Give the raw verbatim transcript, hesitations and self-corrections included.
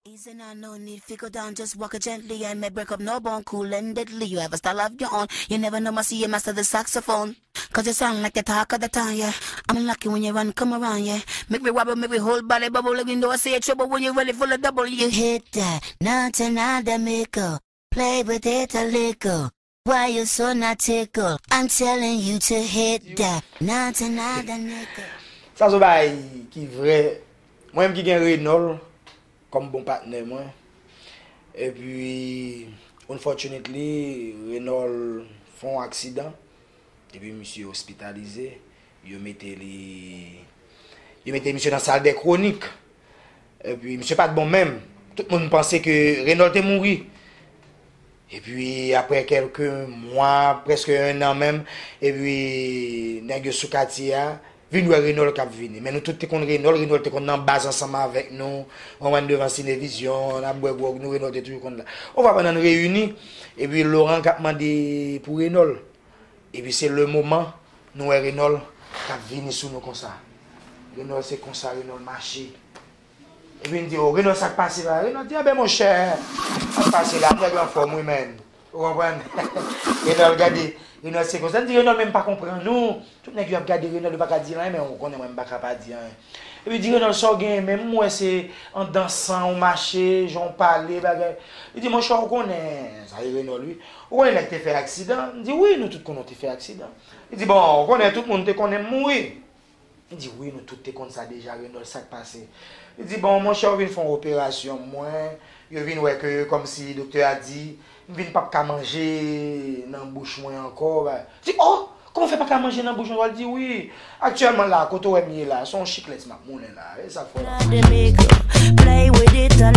Easy now, no need fi go down. Just walk it gently and may break up no bone. Cool and deadly, you have a style of your own. You never know, must see you master the saxophone. Cause you sound like the talk of the town, yeah. I'm lucky when you run, come around, yeah. Make me wobble, make me whole body bubble. Let me know I see you trouble when you ready for the double, yeah. Hit that, not another nickel. Play with it a little. Why you so nautical? I'm telling you to hit that, not another nickel. Sa se yon bagay ki vrè. Mwen menm ki gen Renol kòm bon patnè mwen. Epi, unfortunately, Renol fè yon aksidan. Epi misye ospitalize. Yo mete li, yo mete misye nan sal dè kwonik. Epi misye pa t bon menm. Tout moun panse ke Renol te mouri. Epi apre kèlke mwa, prèske en an menm, epi nèg yo sou katye a vin wè Renol k ap vini. Men nou tout te konn Renol, Renol te konn nan baz ansanm avèk nou, w konprann, devan Cinevision, n ap bwè gwòg nou, Renol te toujou konn la. On fwa pandan n reyini, epi Laurent k ap mande pou Renol. Epi se le moman nou wè Renol k ap vini sou nou konsa. Renol se konsa, Renol mache. Epi n di, "O, Renol, sa k pase la?" Renol di, "Anben, monchè, sa k pase la, nèg la anfòm, wi, menn." Ou konprann? Renol gade, Renol se konsa. N di, "Renol, men m pa konprann ou." Tout nèg yo ap gade Renol, yo pa ka di anyen, men ou konnen mwen, m pa ka pa di anyen. Epi di, "Renol, sa w genyen menm? M wè se an dansan ou mache, jan w pale, bagay." Li di, "Monchè, ou konnen, sa e Renol, wi. Ou konnen lè k te fè aksidan?" M di, "Wi, nou tout konnen w te fè aksidan." Li di, "Bon, ou konnen tout moun te konnen m mouri." Li di, "Wi, nou tout te konn sa deja, Renol, sa k pase?" Li di, "Bon, monchè, yo vin fè yon operasyon mwen, yo vin wè ke, kòmsi doktè a di, m vin p ap ka manje nan bouch mwen ankò." Di, "O, kòman w fè pa ka manje nan bouch mwen?" Li di, "Wi, aktyèlman la, kote w wè m ye la, se yon chiklèt m ap moulen la, e sa k fè w la." Another nickel. Play with it a